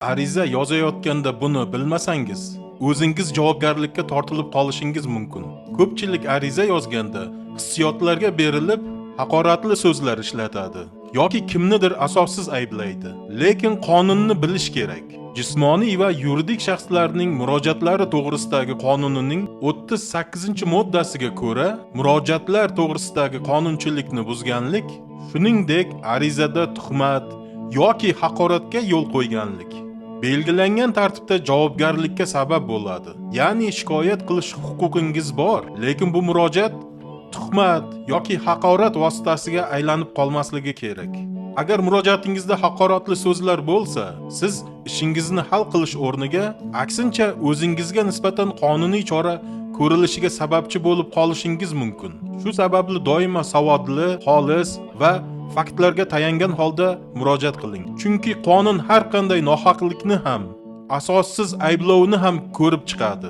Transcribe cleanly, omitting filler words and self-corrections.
Ariza yozayotganda buni bilmasangiz, o'zingiz javobgarlikka tortilib qolishingiz mumkin. Ko'pchilik ariza yozganda hissiyotlarga berilib, haqoratli so'zlar ishlatadi yoki kimnidir asossiz ayblaydi. Lekin qonunni bilish kerak. Jismoniy va yuridik shaxslarning murojaatlari to'g'risidagi qonunining 38-moddasiga ko'ra, murojaatlar to'g'risidagi qonunchilikni buzganlik, shuningdek, arizada tuhmat yoki haqoratga yo'l qo'yganlik belgilangan tartibda javobgarlikka sabab bo'ladi. Ya'ni shikoyat qilish huquqingiz bor, lekin bu murojaat tuhmat yoki haqorat vositasiga aylanib qolmasligi kerak. Agar murojaatingizda haqoratli so'zlar bo'lsa, siz ishingizni hal qilish o'rniga aksincha o'zingizga nisbatan qonuniy chora ko'rilishiga sababchi bo'lib qolishingiz mumkin. Shu sababli doimo savodli, xolis va faktlarga tayangan holda murojaat qiling. Chunki qonun har qanday nohaqlikni ham, asossiz ayblovni ham ko'rib chiqadi.